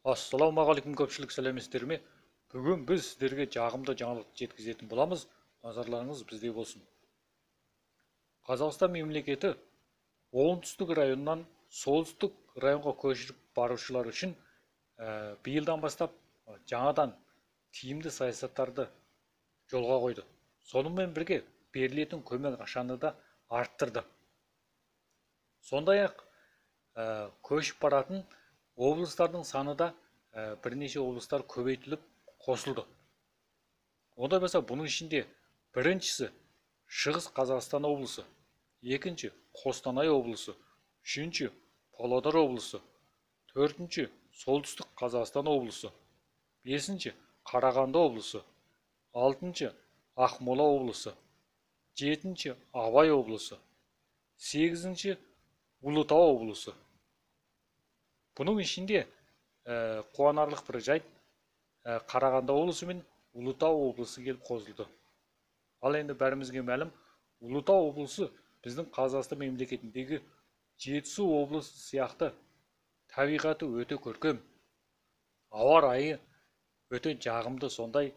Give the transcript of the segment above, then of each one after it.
Ассалаумағалейкум көпшілік, сәлеметсіздер ме? Бүгін біз сіздерге жағымды жаңалық жеткізетін боламыз. Назарларыңыз бізде болсын. Қазақстан мемлекеті оңтүстік районнан солтүстік районға көшіріп барушылар үшін биылдан бастап жаңадан тиімді саясаттарды жолға қойды. Сонымен бірге берілетін көмек ақшаны да арттырды. Сондай-ақ көшіп баратын облыстардың саны да бірнеше облыстар көбейтіліп қосылды. Ондай болса, бұның ішінде біріншісі Шығыс Қазақстан облысы, екінші Қостанай облысы, үшінші Павлодар облысы, төртінші Солтүстік Қазақстан облысы, бесінші Қарағанды облысы, алтыншы Ақмола облысы, жетінші Абай облысы, сегізінші Ұлытау облысы. Бұның ішінде қуанарлық бір жайт, Қарағанды облысы мен Ұлытау облысы келіп қосылды. Ал енді бәрімізге мәлім, Ұлытау облысы біздің Қазақстан мемлекетіндегі Жетісу облысы сияқты табиғаты өте көркем, ауа райы өте жағымды, сондай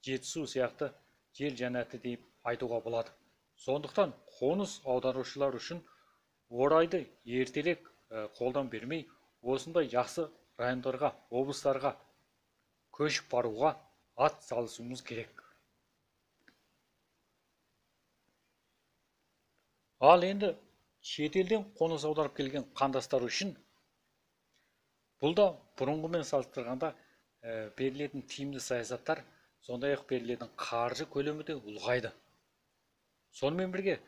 Жетісу сияқты жер жәннаты деп айтуға болады. Сондықтан қоныс аударушылар үшін орайды ертерек қолдан бермей, осындай жақсы райондарға, облыстарға көшіп баруға ат салысуымыз керек. Ал енді шетелден қоныс аударып келген қандастар үшін бұл да бұрынғымен салыстырғанда берілетін тиімді саясаттар, сондай-ақ берілетін қаржы көлемі де ұлғайды. Сонымен бірге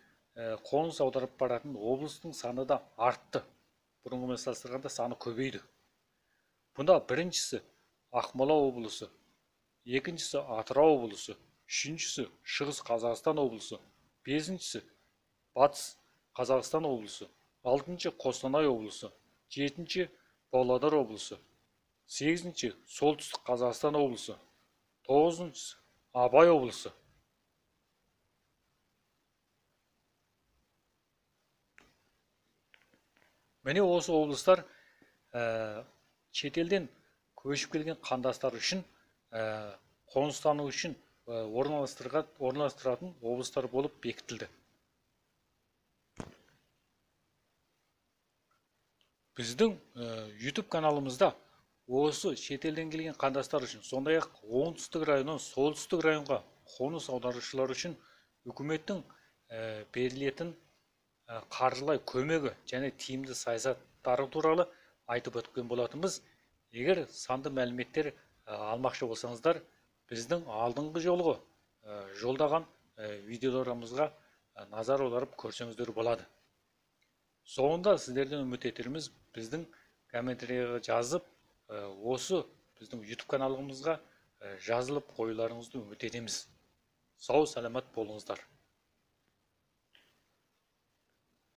қоныс аударып баратын облыстың саны да артты. Бұрынғымен салыстырғанда саны көбейді. Бұнда біріншісі Ақмола облысы, екіншісі Атырау облысы, үшіншісі Шығыс Қазақстан облысы, бесіншісі Батыс Қазақстан облысы, алтыншы Қостанай облысы, жетінші Павлодар облысы, сегізінші Солтүстік Қазақстан облысы, тоғызыншысы Абай облысы. Міне осы облыстар шетелден көшіп келген қандастар үшін қоныстану үшін орналастыратын облыстар болып бекітілді. Біздің YouTube каналымызда осы шетелден келген қандастар үшін, сондай-ақ оңтүстік районнан солтүстік районға қоныс аударушылар үшін үкіметтің берілетін қаржылай көмегі және тиімді саясаттары туралы айтып өткен болатынбыз. Егер санды мәліметтер алмақшы болсаңыздар, біздің алдыңғы жолғы жолдаған видеоларымызға назар аударып көрсеңіздер болады. Соңында сіздерден үміт етеріміз, біздің комментарийға жазып, осы біздің YouTube каналымызға жазылып қоюларыңызды үміт етеміз. Сау саламат болыңыздар.